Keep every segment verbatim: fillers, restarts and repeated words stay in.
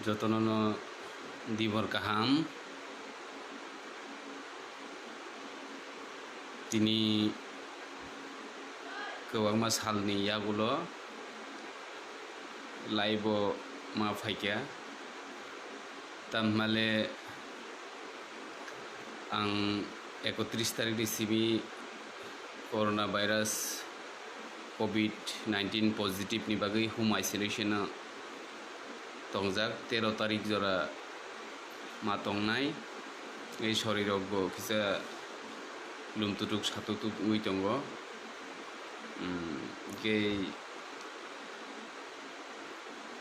Jotono no dibor kaham. Tini kwbangma salni yagulo live-o ma phaikha. Tamhimale ang ekotris tarikni simi corona virus covid nineteen positive ni bagwi home isolation o tongjak, tero tarik jora ma tongnai. Ei sorirokbo kisa lumtutuk satutuk wngwi tongo. Hwnkhe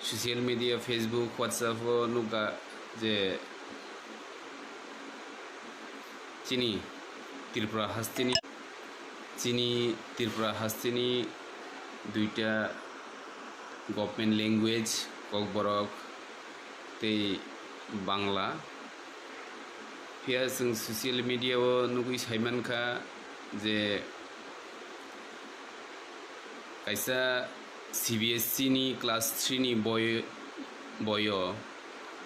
social media, Facebook, WhatsApp o nukha je chini Tripura hasteni, chini Tripura hasteni duita government language, Kokborok tei Bangla. Phiya chwng social media o nugwi saimankha je kaisa C B S E ni class three ni boi, boio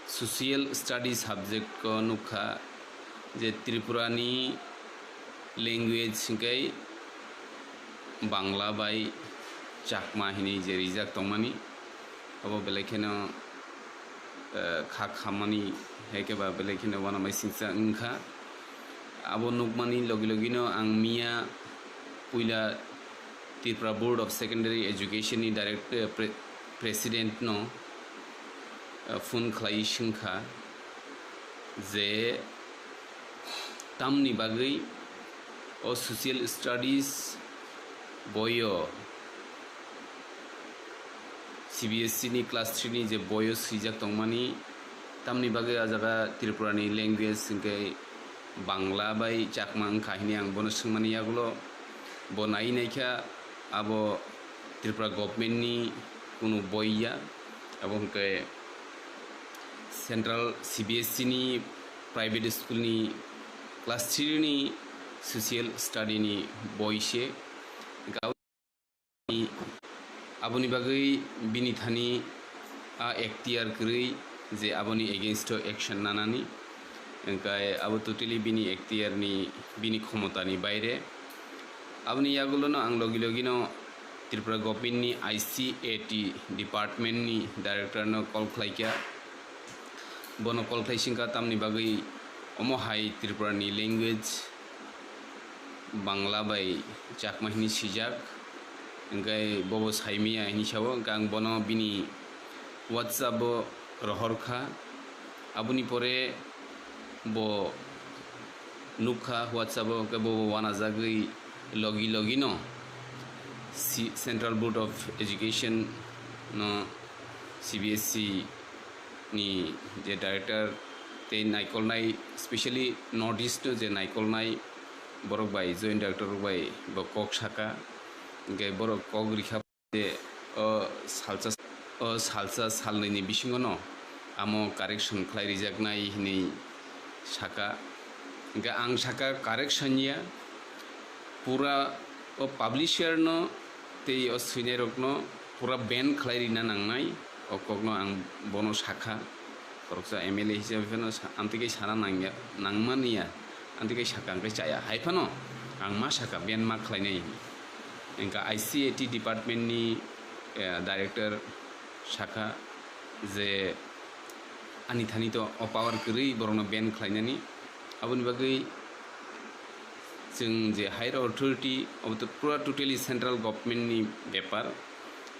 social study subject o nukha je Tripura ni language hwnkhe Bangla bai Chakma hinwi je rijak tongmani, abo belai kheno, eh, kha khammani, hai khe ba belai kheno uanamasingcha wngkha. Abo nukmani logi logino ang miya puila Tripura Board of Secondary Education ni direct, eh, pre-, president no, eh, phone khlai swngkha je tamni bagwi o social studies boio C B S E ni class three ni je boio swijak tongmani, tamni bagwi a jaga Tripura ni language hwnkhe Bangla bai Chakma wngkha hinwi ang bono swngmani yagulo bo nai naikha abo Tripura government ni kunu boi ya, abo hwnkhe central C B S E ni private school ni class three ni social study ni boi se. Aboni bagwi bini thani a ekhtiar kwrwi je aboni against o action nanani, hwnkhe abo totally bini ekhtiar ni, bini khomota ni baire. Aboni yagulo no ang logi logi no Tripura government ni I C A T department ni director no call khlaikha. Bono call khlai singkha tamni bagwi omo hai Tripura ni language Bangla bai Chakma hini sijak, hwnkhe bobo saimaya hini sao, hwnkhe ang bono bini WhatsApp o rohor kha. Aboni pore bo nukha WhatsApp o, hwnkhe bobo wanajagwi logi logi no C-, Central Board of Education no C B S E ni je director tei naikolnai, specially North East no je naikolnai borok bai, joint director rok bai bo kok saka, hwnkhe borok kok rikha je o salsa, o salsa salnwi ni bisingo no amo correction khlai rijaknai hinwi saka. Hwnkhe ang saka correction ya, pura o publisher no tei o swinairokno pura ban khlai rina nangnai, o kokno ang bono sakha. Khoroksa M L A hisabe phano sa-, amtwi khe sana nangya, nangmani ya, amtwi khe sakha, hwnkhe chaya. Hai phano ang ma sakha, ban ma khlainai hwnwi. Hwnkha I C A T department ni, eh, director sakha je ani thani to o power kwrwi borokno ban khlainani. Aboni bagwi chwng je higher authority, abo to pura totally central government ni bepar.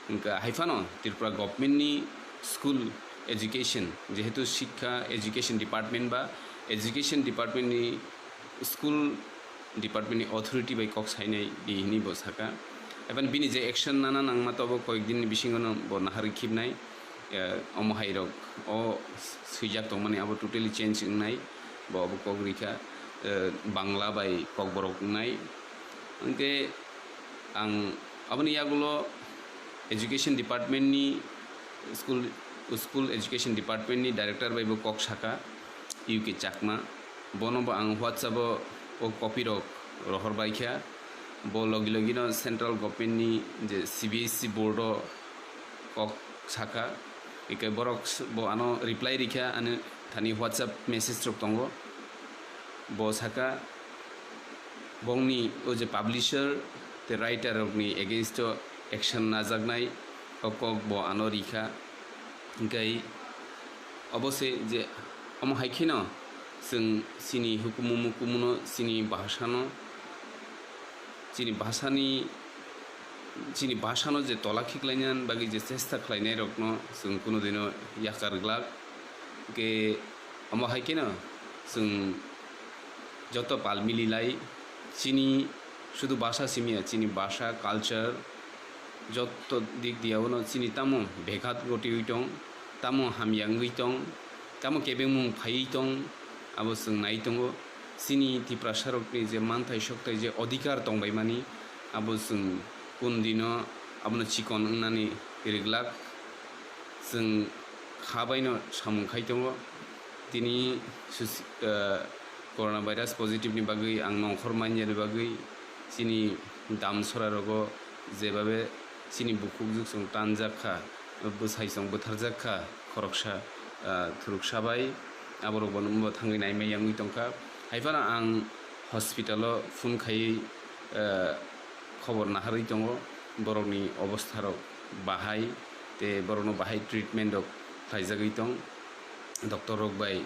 Hwnkha hai phano Tripura government ni school education, jehetu Shikkha Education Department ba Education Department ni school department ni authority bai kok sainai di hinwi bo saka. Eban bini je action nana nangma to bo koyek din ni bisingo no bo naharwi khibnai, eh, omo hai rok o swijak tongmani abo totally change wngnai, bo abo kok rikha, eh, Bangla bai Kokborok wngnai. Hwnkhe ang aboni yagulo education department ni school, school education department ni director bai bo kok saka, U K Chakma. Bono bo ang WhatsApp o o copy rok rohor bai kha. Bo logi logi no central government ni je C B S E board o kok saka. Hingke borok s-, bo ano reply rikha, ani thani WhatsApp message rok tongo. Bo saka, bongni o je publisher tei writer rokni against o action najaknai o kok bo ano rikha. Hingke obo se je omo hai kheno chwng chini hukumu mukumuno, chini bhasano, chini bhasani, chini bhasano je tola khiklainani bagwi je chesta khlainairokno chwng kunu dino yakar glak. Hingke omo hai kheno chwng joto pal mililai chini sudu bhasa simiya, chini bhasa, culture, joto dik diyaono chini tamo beghat gotiwi tong, tamo hamya wngwi tong, tamo kebengmung phaiwi tong, abo chwng nai tongo. Chini Tiprasarokni je manthai sokthai je odhikar tongbaimani, abo chwng kun dino abono chikon wngnani riglak, chwng kha baino samung khai tongo. Tini susi-, eh, corona virus positive ni bagwi ang nongkhor manyani bagwi chini damsora rogo jebabe chini bukhuk juksong tanjak kha, bwsai song bwtharjak kha khoroksa, ah, thuruksa bai, aborok bono thangwi naimai yangwi tongkha. Haiphano ang hospital o phone khaiwi, ah, khobor naharwi tongo, borokni obostha rok bahai tei borokno bahai treatment rok khlaijagwi tong, doctor rok bai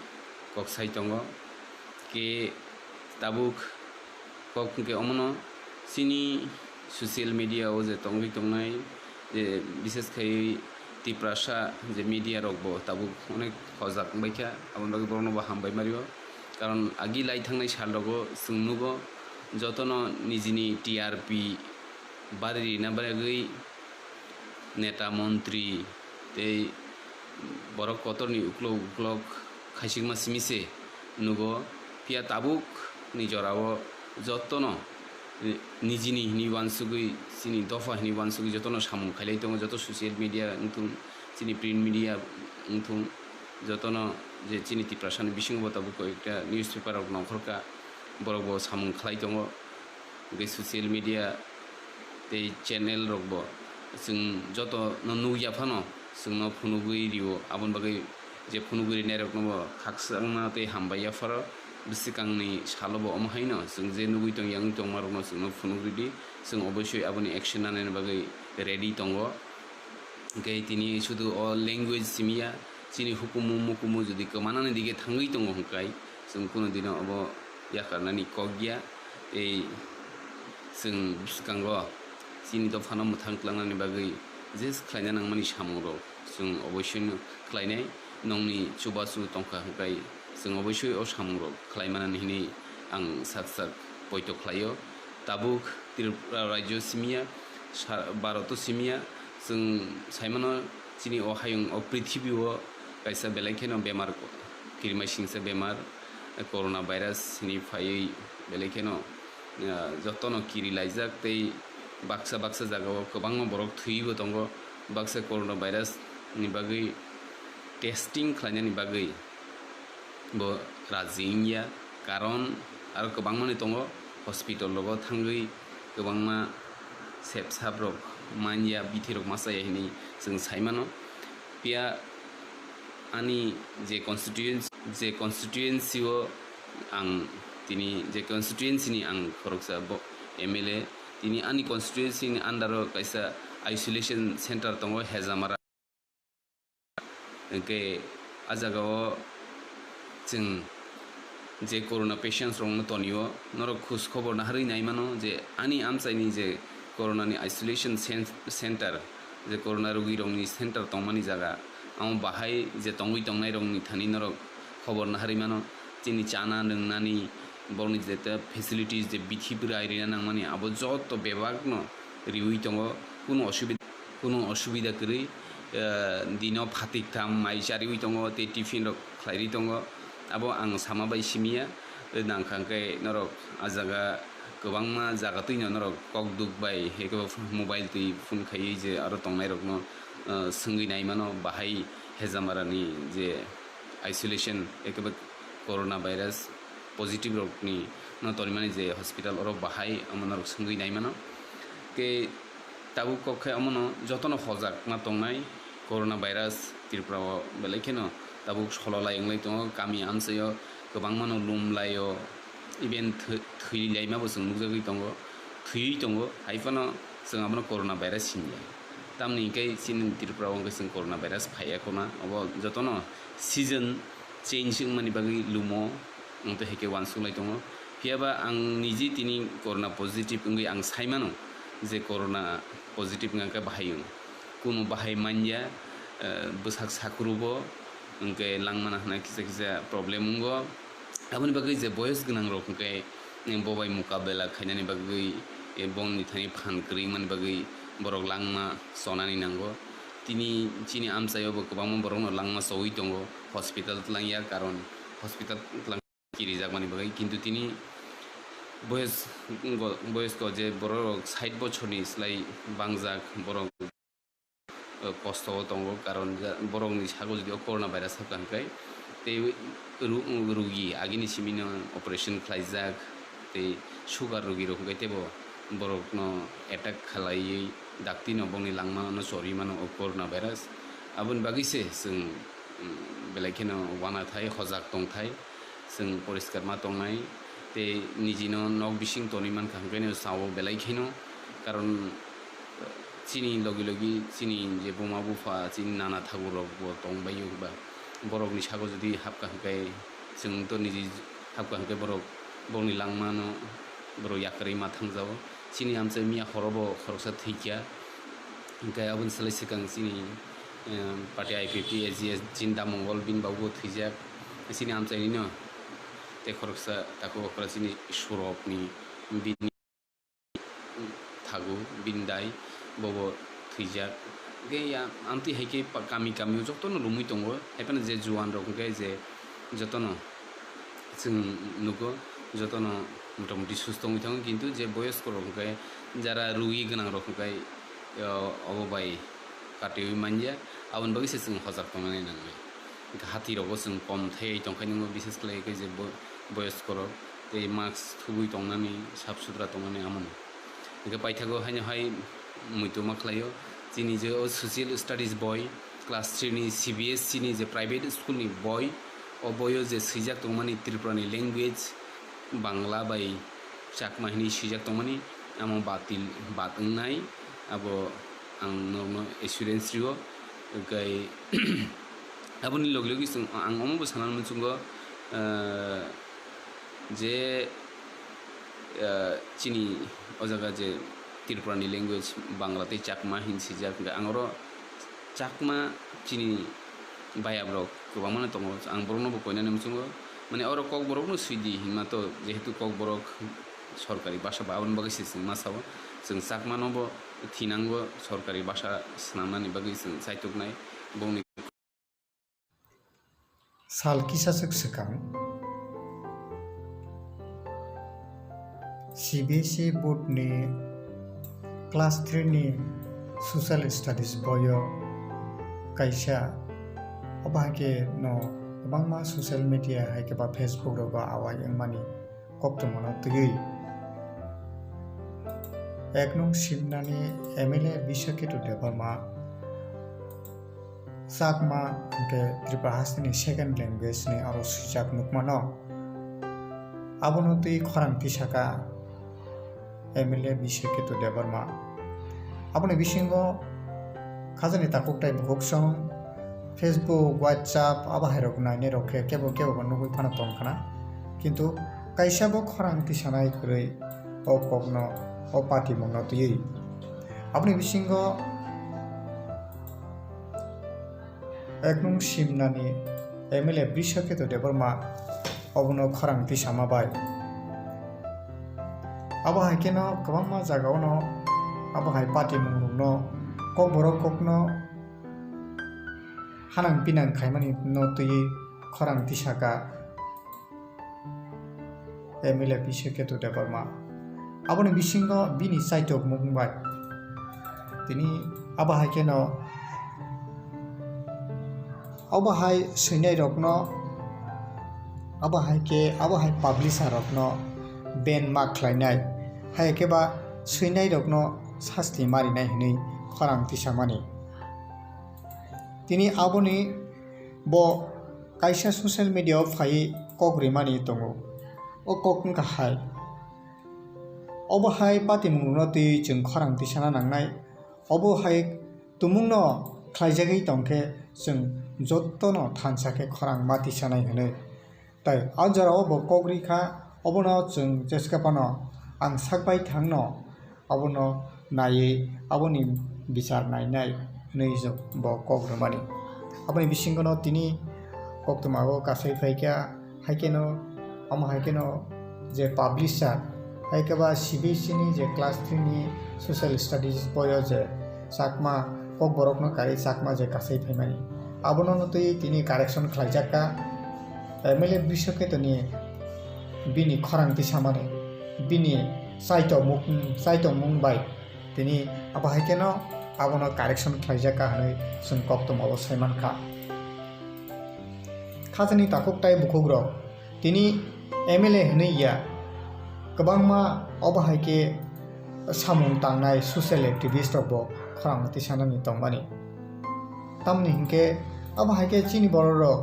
kok sai tongo. Ke tabuk kok hwnkhe omono chini social media o je tongwi tongnai, je bises khai Tiprasa je media rok bo tabuk onek hojak wngbaikha, aboni bagwi borokno bo hambai mario. Karon agi lai thangnai sal rogo chwng nugo jotono nijini T R P bari rina bagwi neta montri tei borok kotorni uklok uklok khaisikma simi se nugo, phiya tabuk ni jorao jotono nijini hini uansugwi, chini dopha hini uansugwi jotono samung khailai tongo, joto social media wngthung, chini print media wngthung, jotono je chini Tiprasani bisingo bo tabuk koi ekta newspaper rok nongkhorkha, borok bo samung khlai tongo. Hwnkhe social media tei channel rokbo chwng joto no nukya phano chwngno phunugwi rio, aboni bagwi je phunugwi rinairoknobo khakchangma tei hambai yapharo. Bwswkangni salobo omo haino chwng je nugwi tongya wngwi tongmarokno chwngno phunugwi di, chwng oboisoi aboni action nanani bagwi ready tongo. Hwnkhe tini sudu o language simiya, chini hukumu mukumu jodi kwmanani dige thangwi tongo hwnkhe chwng kunu dino obo yakarnani kok ya. Tei chwng bwskango chini dophano mwthang tlangnani bagwi je khlaina nangmani samungrok chwng oboisoi no khlainai. Nongni chubachu tongkha hwnkhe chwng oboisoi o samungrok khlaimanani hinwi ang sak sak poito khlaio. Tabuk Tripura rajyo simiya, sa-, Bharoto simiya, chwng saimano chini o hayung o prithibi o kaisa belai kheno bemar, kirimaisingsa bemar, corona virus ni phaiwi belai kheno, ah, jotono kiri laijak tei baksa baksa jagao kwbangma borok thwiwi bo tongo. Baksa corona virus ni bagwi testing khlainani bagwi bo raji wngya, karon aro kwbangmani tongo, hospital rogo thangwi kwbangma sep sap rok manya, bithi rok masa ya hinwi chwng saimano. Phiya ani je constituency, je constituency o ang tini je constituency ni ang khoroksa bo M L A, tini ani constituency ni under o kaisa isolation center tongo Hejamara. Hwnkhe a jagao chwng je corona patients rokno tonio, norok khus khobor naharwi naimano je ani amchaini je corona ni isolation cen-, center, je corona rogwi rokni center tongmani jaga, amo bahai je tongwi tongnai rokni thani norok khobor naharwi mano. Chini chana nwngnani, borokni je ta facilities je bithi bwrai rina nangmani, abo joto bebakno riwi tongo, kunu osubida, kunu osubida kwrwi, eh, dino phatik tham mai chariwi tongo tei tiffin rok khlairwi tongo. Abo ang sama bai simiya, eh, nangkha hwnkhe norok a jaga kwbangma jaga twino norok kok duk bai, ekebo mobile twi phone khaiwi je aro tongnairokno, eh, swngwi naimano bahai Hejamarani je isolation, ekebo corona virus positive rokni no tonimani je hospital, oro bahai amo norok swngwi naimano. Tei tabuk kok khe omono jotono hojak ma tongnai, Corona virus Tripura o belai kheno tabuk sololai wnglai tongo, kami amchaio kwbangmano lumlaio, even thwi-, thwilaimabo chwng nukjagwi tongo, thwiwi tongo, hai phano chwng abono corona virus hinlai. Tamni hwnkhe chini Tripura o hwnkhe chwng corona virus phaiya khona, obo jotono season change wngmani bagwi lumo, wngtwi hai khe uansuk lai tongo. Phiyaba ang niji tini corona positive wngwi ang sai mano je corona positive wngkha khe bahai wng. Kunu bahai manya, eh, bwsak sakhurubo, hwnkhe langmana hwnna kisa kisa problem wngo. Aboni bagwi je boyos gwnang rok hwnkhe, eh, bo bai mukabela khainani bagwi, eh, bongni thani phan kwrwi mani bagwi borok langma chonani nango. Tini chini amchaio bo kwbangma borokno langma chowi tongo, hospital twlangya, karon hospital twlang kirijakmani bagwi, kintu tini boyos, boyosko je borok sait bochorni slai bangjak borok, eh, kosto o tongo, karon ja-, borokni sago jodi o corona virus habkha hwnkhe tei ru-, rugi agini simino operation khlaijak tei sugar rugi rok hwnkhe teibo borokno attack khlaiwi daktino bongni langmano chorwi mano o corona virus. Aboni bagwi se chwng, mm, belai kheno uanathai, hojak tongthai, chwng poriskar ma tongnai tei nijino nok bising tonwi mankha hwnkhe sao belai kheno, karon chini logi logi chini je buma bupha, chini nana thakur rok bo tongbaio ba, borokni sago jodi habkha hwnkhe chwng to niji habkha hwnkhe borok bongni langmano borok yakarwi ma thangjago. Chini amchai miya horo bo khoroksa thwikha, hwnkhe aboni salai swkang chini, eh, party I P P A G S Jinda Mongol bini babu bo thwijak. Chini amchainino tei khoroksa takhuk okra chini Surokni bini thagu bini dai bobo thwijak. Hwnkhe ya amtwi hai khe pa-, kami kami o jotono lumwi tongo. Hai phano je juan rok hwnkhe je jotono chwng nugo, jotono motamuti susto wngwi thango, kintu je boyosko rok hwnkhe jara rwi gwnang rok hwnkhe, o, obo bai katiwi manya, aboni bagwi se chwng hojak tongnani nangnai. Hati rogo chwng kom thai tongkha nini bises khlai khe je bo-, boyosko rok tei mask thubui tongnani, sap sutra tongnani amoni. Hwnkhe paithago haino hai muitu ma khlaio. Chini je o social studies boy, class three ni C B S E ni je private school ni boy, o boyo je swijak tongmani Tripura ni language, Bangla bai Chakma hinwi swijak tongmani, amo batil bat wngnai, abo ang norokno assurance rio. Hwnkhe aboni logi logi chwng, ang omo bo sana muchungo, ah, je, ah, chini o jaga je Tripura ni language Bangla tei Chakma hin swijak, hwnkhe ang oro Chakma chini bayabrok kwbangmano tongo, ang borokno bo koinani muchungo, mane oro Kokborokno swidi hinma to, jehetu Kokborok sorkari basa ba, aboni bagwi se chwng ma sao, chwng Chakmano bo thinango sorkari basa swnamnani bagwi chwng chaituknai, bongni Sal kisaswk swkang, C B S E board ni class three ni social studies boyo kaisa, obo hai khe no kwbangma social media hai khe ba Facebook rogo awai wngmani koktwmano twiwi ek nung Simnani M L A Biswaketu Debbarma Chakma hwnkhe Tripura hasteni second language ni aro swijak nukmano. Abono twi khorang tisaka M L A Biswaketu Debbarma. Aboni bisingo khajani takhuk tai bukhuk song, Facebook, WhatsApp, abo hai rok nainai rok khe kebo kebo bo nugwi phano tong khna. Kintu kaisa bo khorang tisanai kwrwi o kokno, o patimungno twiwi. Aboni bisingo ek nung Simnani M L A Biswaketu Debbarma obono khorang tisama bai. Abo hai kheno kwbangma jagao no abo hai patimung rokno Kokborok kokno hanang pinang khaimani no twiwi khorang tisaka M L A Biswaketu Debbarma. Aboni bisingo bini chaitok mung bai tini abo hai kheno abo hai swinai rokno, abo hai khe abo hai publisher rokno ban ma khlainai, hai khe ba swinai rokno sasti marinai hinwi khorang tisamani. Tini aboni bo kaisa social media o phaiwi kok rimani tongo. O kok wngkha hai, obo hai patimungrokno twiwi chwng khorang tisana nangnai. Obo hai tumungno khlaijagwi tongkhe chwng jotono thansa khe khorang ma tisanai hwnwi. Tai a jorao bo kok ri kha, obono chwng jeska phano ang sak bai thangno abono naiwi aboni bichar nainai hwnwi bo kok rwmani. Aboni bisingono tini koktwma o kasai phai kha, hai kheno, omo hai kheno je publisher, hai khe ba C B S E ni je class three ni social studies boyo je Chakma kokborokno karwi Chakma je kasai phaimani, abono no twi tini correction khlaijak kha. M L A Biswaketoni bini khorang tisamani, bini chaitokmung, chaitokmung bai tini abo hai kheno abono correction khlaijak kha hwnwi chwng koktwmao sai man kha. Khajani takhuk tai bukhukrok tini M L A hwnwi ya, kwbangma obo hai khe samung tangnai social activist rok bo khorang tisanani tongmani. Tamni hinkhe abo hai khe chini borok rok,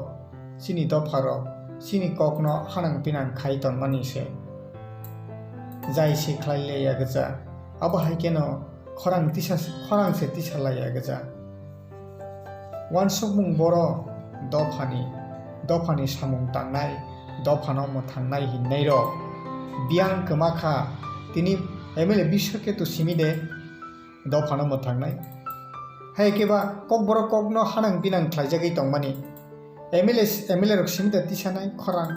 chini dopha rok, chini kokno hanang pinang khai tongmani se. Jai se khlai le ya gja, abo hai kheno khorang tisa, khorang se tisa lai ya gja. Wansukmung boro dophani, dophani samung tangnai, dophano mwthangnai hinnairok biyang kwma kha, tini M L A Biswaketu simi de dophano mwthangnai. Hai khe ba kokborok kokno hanang pinang khlaijagwi tongmani, M L A, M L A rok simi de tisanai khorang.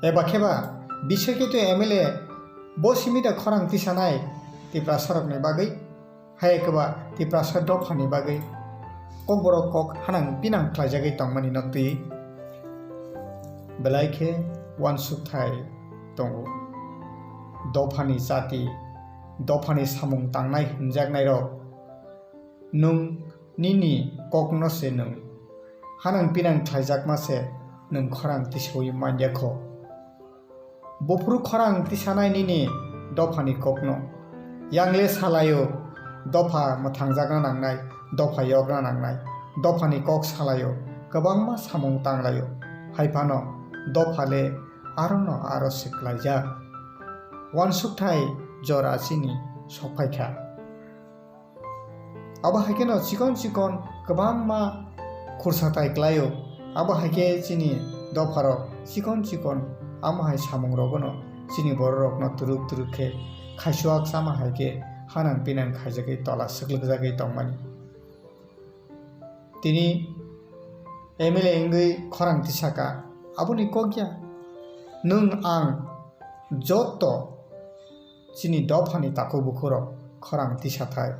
Eba khe ba Biswaketu M L A bo simi de khorang tisanai Tiprasarokni bagwi. Hai khe ba Tiprasa dophani bagwi kokborok kok hanang pinang khlaijagwi tongmani no twi belai khe uansukthai tongo. Dophani jati, dophani samung tangnai hwnjaknairok, nwng nini kokno se nwng hanang pinang khlaijakma se nwng khorang tisaui man ya kho. Buphuru khorang tisanai nini dophani kokno. Yangle salaio, dopha mwthangjakna nangnai, dopha yokna nangnai, dophani kok salaio, kwbangma samung tanglaio. Hai phano dopha le arono aro se klaijak. Uansukthai jora chini sokphai kha. Abo hai kheno chikon chikon kwbangma khursa tai klaio. Abo hai khe chini dopharok chikon chikon amo hai samungrokno chini bororokno twrwk twrwk khe khaisuak chama hai khe hanang pinang khaijagwi tola swklwkjagwi tongmani. Tini M L A wngwi khorang tisaka, aboni kok ya? Nwng ang joto chini dophani takhuk bukhurok khorang tisathai.